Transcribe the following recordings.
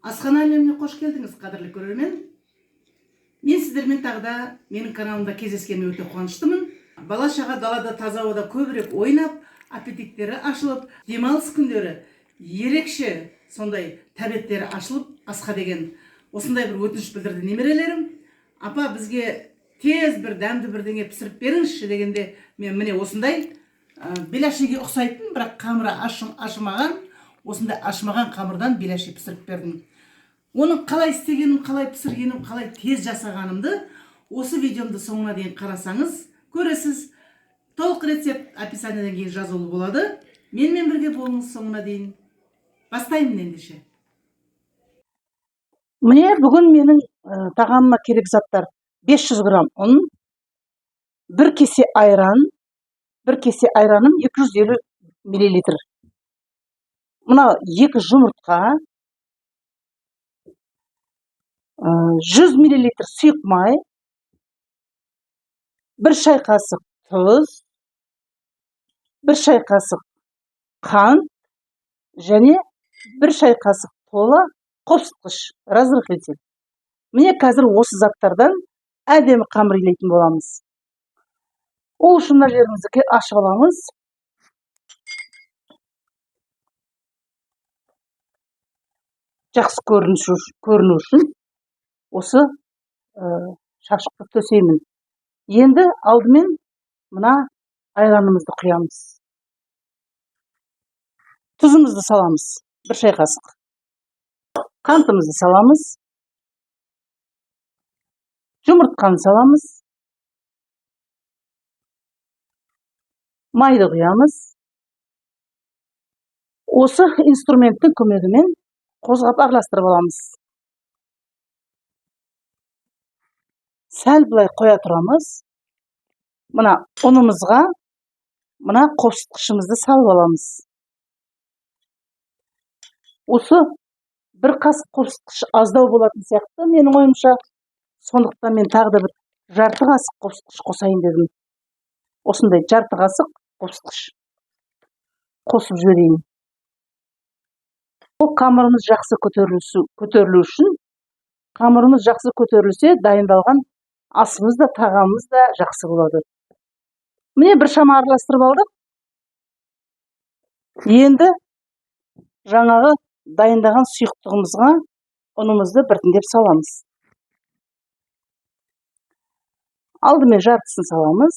Асхана әлеміне қош келдіңіз, қадірлі көрермен. Мен сіздермен тағы да менің каналымда кездескеніме өте қуаныштымын. Бала шаға далада таза ауада көбірек ойнап, аппетиттері ашылып, демалыс күндері ерекше сондай тәбеттері ашылып, асқа деген осындай бір өтініш білдірді немерелерім. Апа, бізге тез бір дәмді бірдеңе пісіріп беріңізші дегенде, мен міне осындай беляшиге ұқсайтын, бірақ қамыры ашымаған, осындай ашымаған қамырдан беляши пісіріп бердім. Оның қалай істегенім, қалай пісіргенім, қалай тез жасағанымды осы видеомды соңына дейін қарасаңыз көресіз. Толық рецепт описаниеден кейін жазулы болады. Менімен бірге болыңыз соңына дейін. Бастаймын ендеше. Міне, бүгін менің тағамыма керек заттар: 500 грамм ұн, бір кесе айран, бір кесе айраным 250 миллилитр. Мына 2 жұмыртқа, 100 миллилитр сұйық май, 1 шай қасық тұз, 1 шай қасық қант және 1 шай қасық тола қопсытқыш, разрыхлитель. Міне, қазір осы заттардан әдемі қамыр илейтін боламыз. Ол үшін мына жерімізді ашып аламыз. Жақсы көріну үшін осы шашықты төсеймін. Енді алдымен мына айранымызды құямыз. Тұзымызды саламыз, 1 шай қасық. Қантымызды саламыз. Жұмыртқаны саламыз. Майды құямыз. Осы инструменттің көмегімен қозғап араластырып аламыз. Сәл былай қоя тұрамыз. Мына ұнымызға мына қопсытқышымызды салып аламыз. Осы бір қасық қопсытқыш аздау болатын сияқты менің ойымша. Сондықтан мен тағы да бір жарты қасық қопсытқыш қосайын дедім. Осындай жарты қасық қопсытқыш қосып жіберейін. Ол қамырымыз жақсы көтерілу үшін, қамырымыз жақсы көтерілсе, дайындалған асымыз да, тағамымыз да жақсы болады. Міне, бір шама араластырып алдық. Енді жаңағы дайындаған сұйықтығымызға ұнымызды біртіндеп саламыз. Алдымен жартысын саламыз.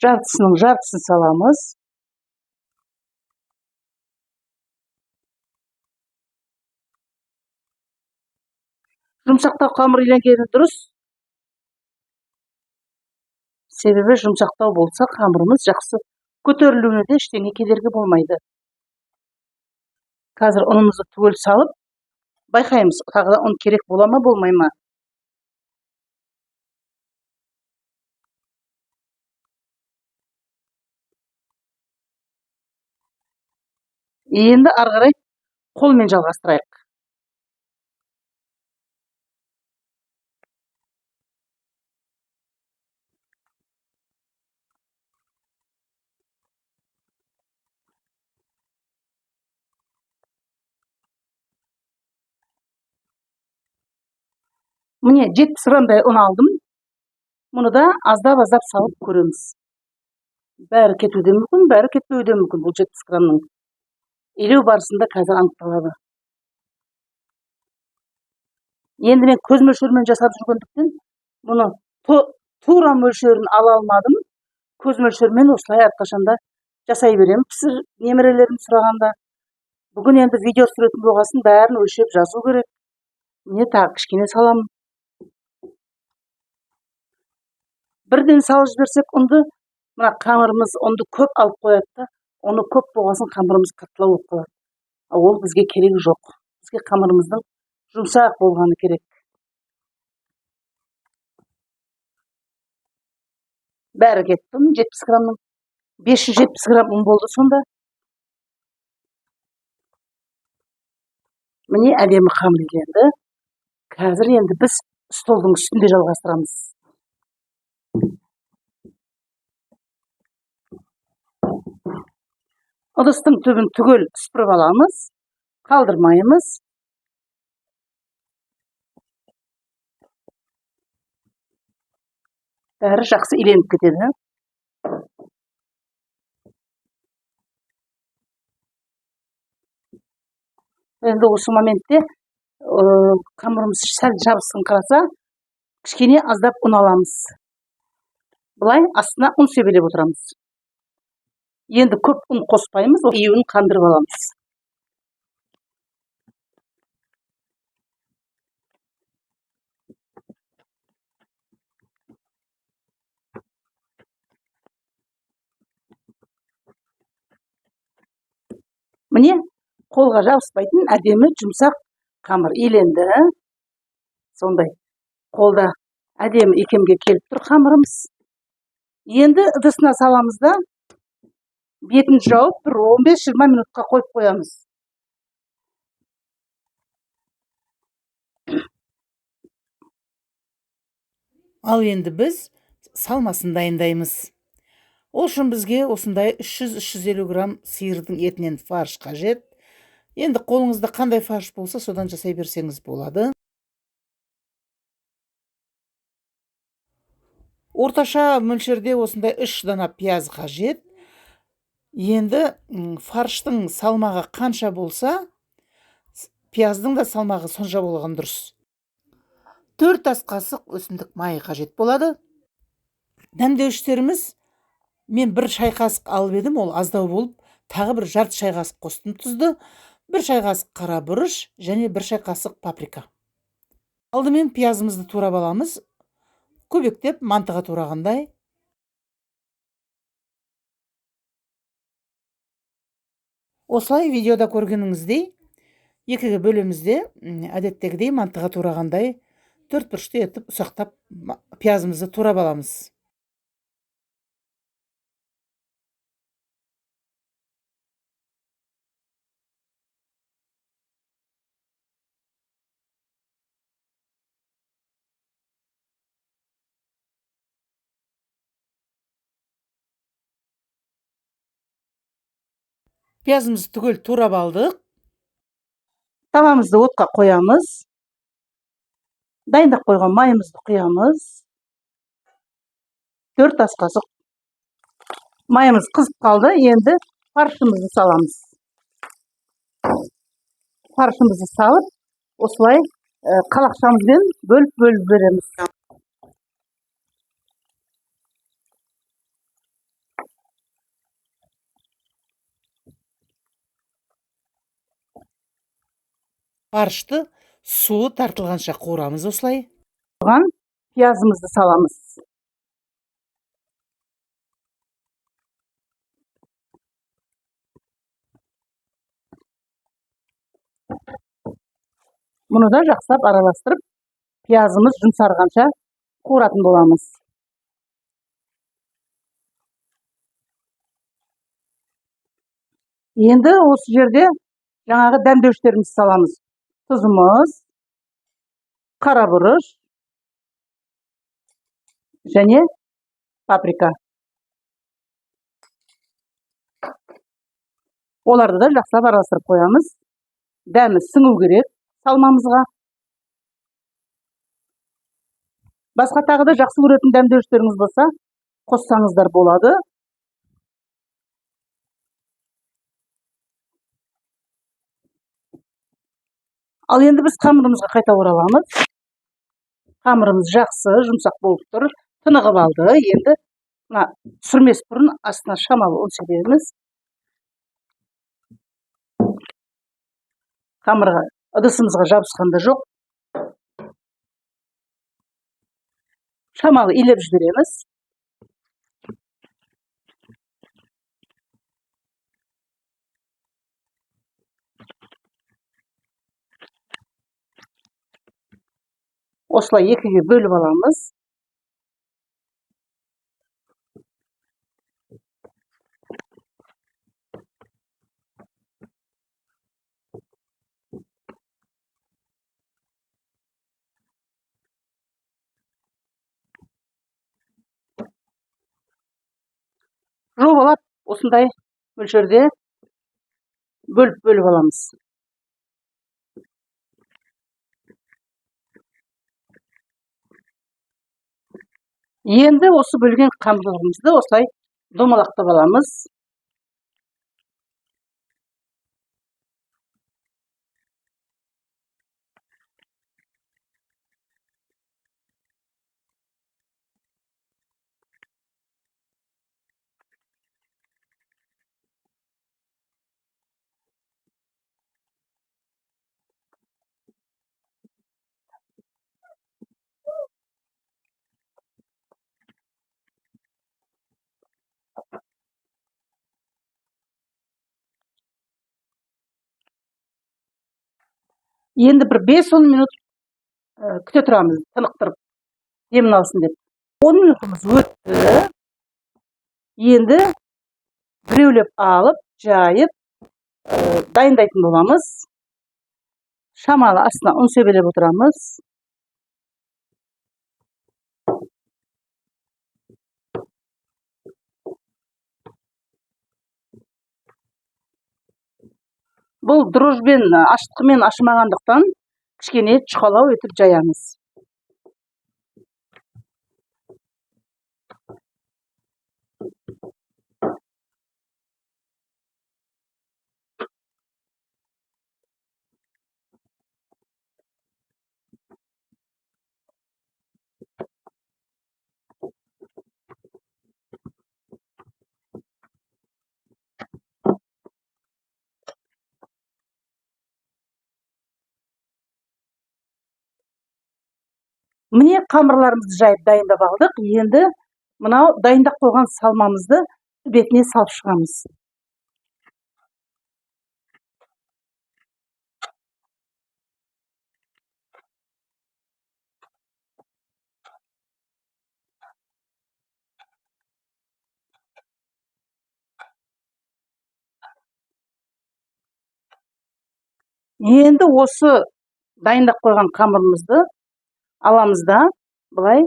Жартысының жартысын саламыз. Жұмсақтау қамыр иленгені дұрыс. Себебі жұмсақтау болса, қамырымыз жақсы көтерілуіне де ештеңе кедергі болмайды. Қазір ұнымызды түгел салып, байқаймыз, тағы да ұн керек бола ма, болмай ма? Енді ары қарай қолмен жалғастырайық. Міне, 70 граммдай ұн алдым. Мұны да аздап-аздап салып көреміз. Бәрі кетуі де мүмкін, бәрі кетпеуі де мүмкін бұл 70 граммның. Илеу барысында қазір анықталады. Енді мен көз мөлшерімен жасап жүргендіктен мұны тура мөлшерін ала алмадым. Көз мөлшерімен осылай әрқашанда жасай беремін. Пісір немерелерім сұрағанда. Бүгін енді видео түсіретін болғасын бәрін өлшеп жазу керек. Міне, тағы кішкене саламын. Бірден салып жіберсек ұнды, мына қамырымыз ұнды көп алып қояды да, ұны көп болғасын қамырымыз қаттылау болып қалады. Ал ол бізге керегі жоқ. Бізге қамырымыздың жұмсақ болғаны керек. Бәрі кетті ұн, 70 граммның. 570 грамм ұн болды сонда. Міне, әдемі қамыр иленді. Қазір енді біз столдың үстінде жалғастырамыз. Ыдыстың түбін түгел сыпырып аламыз, қалдырмаймыз. Бәрі жақсы иленіп кетеді. Енді осы моментте қамырымыз сәл жабысқын қараса, кішкене аздап ұн аламыз. Былай астына ұн себелеп отырамыз. Енді көп ұн қоспаймыз, июін қандырып аламыз. Міне, қолға жабыспайтын әдемі жұмсақ қамыр иленді. Сондай қолда әдемі икемге келіп тұр қамырымыз. Енді ыдысына саламыз да, бетін жауып бір 15-20 минутқа қойып қоямыз. Ал енді біз салмасын дайындаймыз. Ол үшін бізге осындай 300-350 грамм сиырдың етінен фарш қажет. Енді қолыңызда қандай фарш болса, содан жасай берсеңіз болады. Орташа мөлшерде осындай 3 дана пияз қажет. Енді фарштың салмағы қанша болса, пияздың да салмағы сонша болған дұрыс. 4 ас қасық өсімдік майы қажет болады. Дәмдеуіштеріміз, мен 1 шай қасық алып едім, ол аздау болып, тағы бір жарты шай қасық қостым тұзды, 1 шай қасық қара бұрыш және 1 шай қасық паприка. Алдымен пиязымызды турап аламыз, көбектеп мантыға турағандай. Осылай видеода көргеніңіздей, екіге бөлеміз де, әдеттегідей мантыға турағандай төрт бұрышты етіп ұсақтап пиязымызды турап аламыз. Пиязымызды түгел турап алдық. Табамызды отқа қоямыз. Дайындап қойған майымызды құямыз. 4 ас қасық. Майымыз қызып қалды. Енді фаршымызды саламыз. Фаршымызды салып, осылай қалақшамызбен бөліп-бөліп береміз. Фаршты суы тартылғанша қуырамыз осылай. Оған пиязымызды саламыз. Мұны да жақсылап араластырып, пиязымыз жұмсарғанша қуыратын боламыз. Енді осы жерде жаңағы дәмдеуіштерімізді саламыз. Тұзымыз, қара бұрыш және паприка. Оларды да жақсылап араластырып қоямыз. Дәмі сіңу керек салмамызға. Басқа тағы да жақсы көретін дәмдеуіштеріңіз болса, қоссаңыздар болады. Ал енді біз қамырымызға қайта ораламыз. Қамырымыз жақсы, жұмсақ болып тұр, тынығып алды. Енді мына түсірмес бұрын астына шамалы ұн себеміз. Қамырға, ыдысымызға жабысқан да жоқ. Шамалы илеп жібереміз. Осылай екіге бөліп аламыз. Жобалап осындай мөлшерде Бөліп-бөліп аламыз. Енді осы бөлген қамырымызды осылай домалақтап аламыз. Енді бір 5-10 минут күте тұрамыз, тынықтырып, демін алсын деп. 10 минутымыз өтті. Енді біреулеп алып, жайып, дайындайтын боламыз. Шамалы астына ұн себелеп отырамыз. Бұл дрожжбен, ашытқымен ашымағандықтан кішкене жұқалау етіп жаямыз. Міне қамырларымызды жайып дайындап алдық. Енді мынау дайындап қойған салмамызды бетіне салып шығамыз. Енді осы дайындап қойған қамырымызды аламыз да былай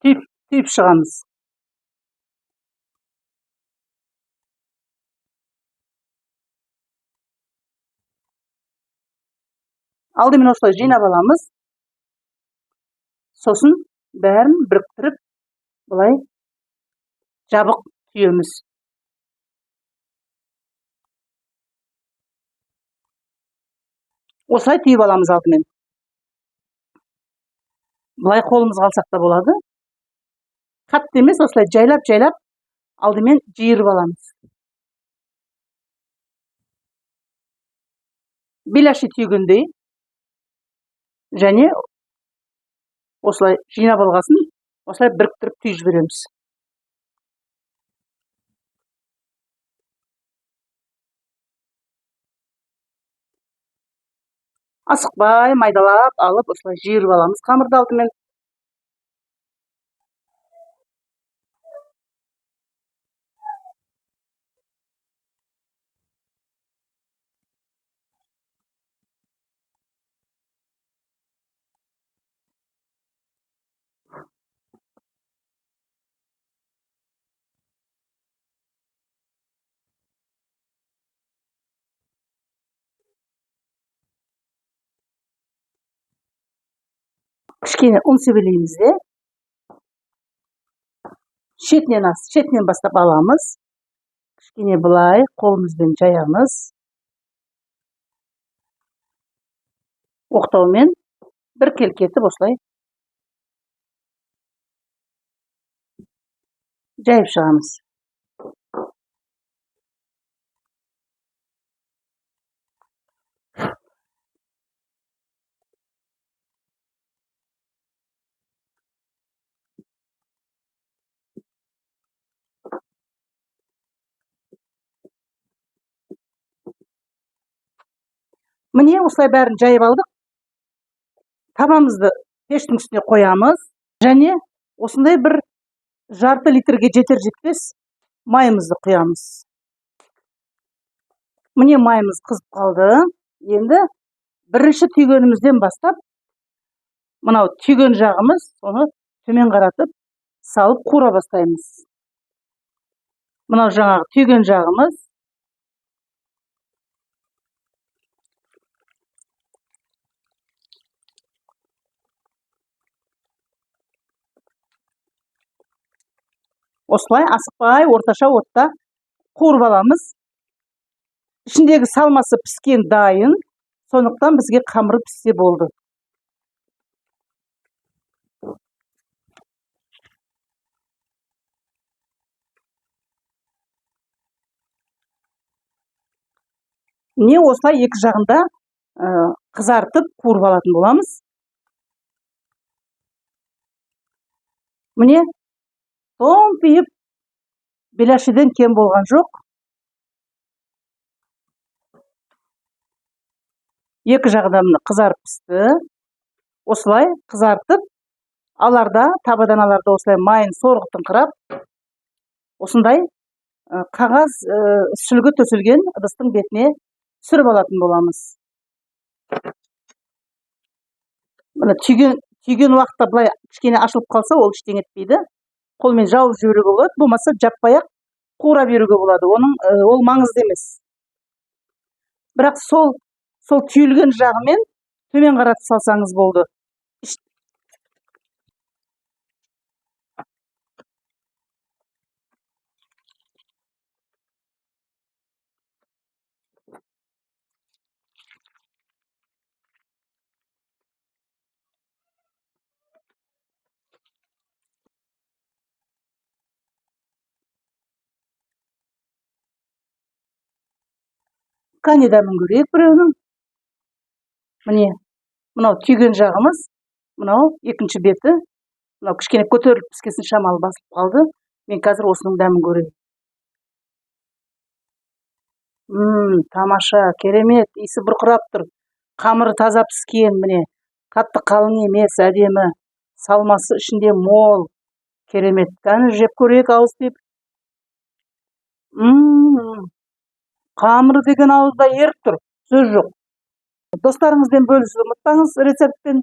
түйіп шығамыз. Алдымен осылай жинап аламыз. Сосын бәрін біріктіріп былай жабық түйеміз. Осылай түйіп аламыз алдымен. Былай қолымызға алсақ та болады. Қатты емес, осылай жайлап-жайлап алдымен жиырып аламыз. Беляши түйгендей және осылай жинап алғасын, осылай біріктіріп түйіп жібереміз. Асықпай майдалап алып осылай жиырып аламыз қамырды алдымен. Кішкене ұн себелейміз де. Шетінен бастап аламыз. Кішкене былай қолымызбен жаямыз. Оқтаумен бір келкі етіп осылай жайып шығамыз. Міне осылай бәрін жайып алдық. Табамызды пештің үстіне қоямыз және осындай бір жарты литрге жетер жетпес майымызды құямыз. Міне майымыз қызып қалды. Енді бірінші түйгенімізден бастап мынау түйген жағымыз, соны төмен қаратып салып қуыра бастаймыз. Мынау жаңағы түйген жағымыз. Осылай асықпай орташа отта қуырып аламыз. Ішіндегі салмасы піскен дайын, сондықтан бізге қамыры піссе болды. Міне осылай екі жағында қызартып қуырып алатын боламыз. Міне томпиып беляшеден кем болған жоқ. Екі жағы да міне қызарып пісті. Осылай қызартып, аларда, табадан аларда осылай майын сорғытыңқырап, осындай қағаз сүлгі төселген ыдыстың бетіне түсіріп алатын боламыз. Міне түйген уақытта былай кішкене ашылып қалса, ол ештеңе етпейді. Қолмен жауып жіберуге болады, болмаса жаппай-ақ қуыра беруге болады. Ол маңызды емес. Бірақ сол түйілген жағымен төмен қаратып салсаңыз болды. Кәне дәмін көрейік біреуінің. Міне, мынау түйген жағымыз, мынау екінші беті, мынау кішкене көтеріліп піскесін шамалы басылып қалды. Мен қазір осының дәмін көрейін. Тамаша, керемет, иісі бұрқырап тұр. Қамыры таза піскен, міне, қатты қалың емес, әдемі. Салмасы ішінде мол, керемет. Кәне жеп көрейік ауыз тиіп. Қамыры деген ауызда еріп тұр, сөз жоқ. Достарыңызбен бөлісуді ұмытпаңыз рецептпен.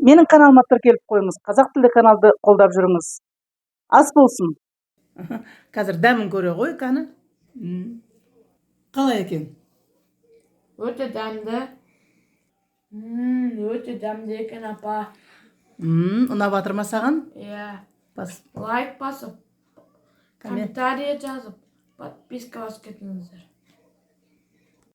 Менің каналыма тіркеліп қойыңыз, қазақ тілді каналды қолдап жүріңіз. Ас болсын. Қазір дәмін көре ғой, кәні. Қалай екен? Өте дәмді. Өте дәмді екен, апа. Ұнап жатыр ма саған? Иә. Бас. Лайк басып, комментарий жазып, подписка басып кетіңіздер.